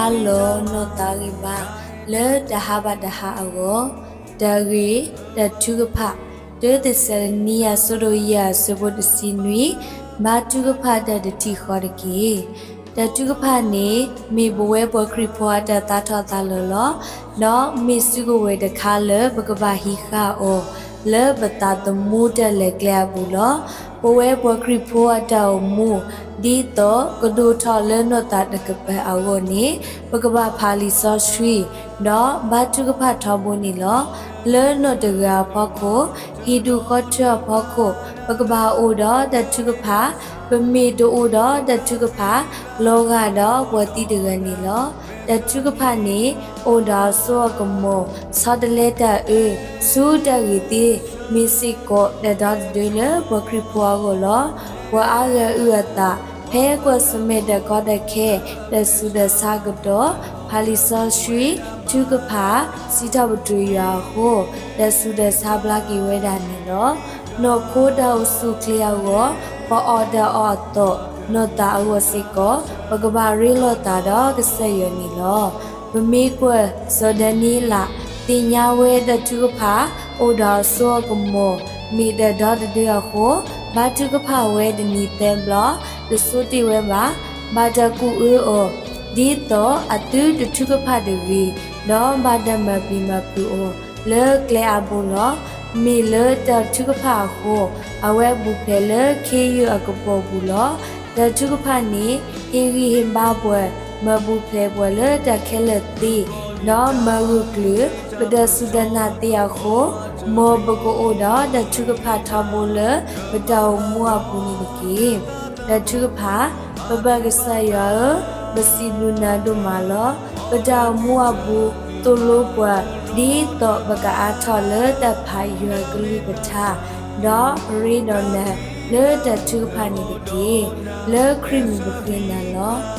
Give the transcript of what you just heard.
အလီၢ်နီၢ်သးဂံၢ်ဘါ လၢတဟါဘၣ်တဟါအဂီၢ်, တၢ်ဂ့ၢ်, တၢ်ထုကဖၣ်, တၢသ့းစၤလနံ အဆၢဒိၣ်ယဲၢ် အဆၢဖိတဆံနွံ, ဘါထုကဖၣ်တၢ်တထံၣ်ဃီတက့ၢ်. တၢ်ထုကဖၣ်န့ၣ် မ့ၢ်ပဝဲပှၤခရံာ်ဖိအတၢ်သးထီၣ်သးလီၤလီၤ. ဒီးမ့ၢ်စုကဝဲၤတခါလၢပကဘၣ်ဟံးဃာ်အီၤ လၢပသးသမူတၢ်လဲၤကျဲအပူၤလီၤ. ပဝဲပှၤခရံာ်ဖိအတၢ်အိၣ်မူ ဒ်သိးကဒိၣ်ထီၣ်လၢနီၢ်သးတကပၤအဂီၢ်န့ၣ် ပကဘၣ်ဖးလံာ်စီဆှံ ဒီးဘါထုကဖၣ်ထီဘိန့ၣ်လီၤ. လၢနီၢ်တဂၤအဖီခိၣ်, ဟံၣ်ဒူၣ်ဃီထၢအဖီခိၣ်, ပကဘၣ်အိၣ်ဒီးတၢ်ထုကဖၣ်, ပမ့ၢ်တအိၣ်ဒီးတၢ်ထုကဖၣ် လီၤဂာ်ဒီးပှၤသံတဂၤန့ၣ်လီၤ. တၢ်ထုကဖၣ်န့ၣ် အိၣ်ဒီးအစိအကမီၤ, ဆီတလဲတၢ်အၢ, ဆူတၢ်ဂ့ၤသ့, မ့ၢ်စ့ၢ်ကီးတၢ်ဒီတဒၢလၢပှၤခရံာ်ဖိအဂီၢ်လီၤ. ပှၤအါဂၤအုၣ်အသး ဖဲကွၢ်ဆၢၣ်မဲာ်တၢ်ကီတၢ်ခဲ, တၢ်ဆူးတၢ်ဆါကဒီး, ဖးလံာ်စီဆှံ, ထုကဖၣ်, စံးထီၣ်ပတြၢၤယွၤအဃိ, တၢ်ဆူးတၢ်ဆါဘျါက့ၤဝဲဒၣ်န့ၣ်လီၤ. နီၢ်ခိတၢ်အိၣ်ဆူၣ်အိၣ်ချ့အဂီၢ်, ပအီၣ်တၢ်အီၣ်အသီၣ်, နီၢ်သးအဂီၢ်စ့ၢ်ကီး, ပကဘၣ်ရ့လိာ်သးဒီးကစၢ်ယွၤန့ၣ်လီၤ. ပမ့ၢ်ကွၢ်စီၤဒၤနံးယ့လး သ့ၣ်ညါဝဲတၢ်ထုကဖၣ် အိၣ်ဒီးအစိအကမီၤ မ့ၢ်တၢ်ဒီတဒၢအဃိ, ဘါထုကဖၣ်ဝဲတနံၤသၢဘျီ, တဆိတ့ၢ်ဝဲဘၣ်, ဘၣ်တၢ်ကူၣ်အၢအီၤ, ဒ်သိးအသုတထုကဖၣ်တဂ့ၤ, ဒီးဘၣ်တၢ်မၤပျံၤမၤဖုးအီၤ လၢကျဲအါဘိလီၤ. မ့ၢ်လၢတၢ်ထုကဖၣ်အဃိ, အဝဲဘူးဖျဲးလၢခ့ယုၢ်အကပီၤပူၤလီၤ. တၢ်ထုကဖၣ်န့ၣ် ဟ့ၣ်ဂံၢ်ဟ့ၣ်ဘါပှၤ, မၤဘူးဖျဲးပှၤလၢတၢ်ခဲလၢာ်သ့, ဒီးမၤဂၢၢ်ကျၢၤ ပတၢ်စူၢ်တၢ်နာ်သ့အဃိ, မ်ပကအိၣ်ဒီးတၢ်ထုကဖၣ်ထီဘိလၢပတၢ်အိၣ်မူအပူၤန့ၣ်တက့ၢ်. တၢ်ထုကဖၣ်, ပပၢ်ကစၢ်ယွၤဧၢ, ပစံးဘျုးနၤဒိၣ်မးလီၤ. ပတၢ်အိၣ်မူအပူၤ သိၣ်လိပှၤ ဒ်သိးပကအါထီၣ်လၢတၢ်ဖးယွၤကလုၢ်ကထါ, ဒီးအရ့ဒိၣ်နၤလၢတၢ်ထုကဖၣ်န့ၣ်တက့ၢ်. လၢခရံာ်မံၤပဃ့နၤလီၤ.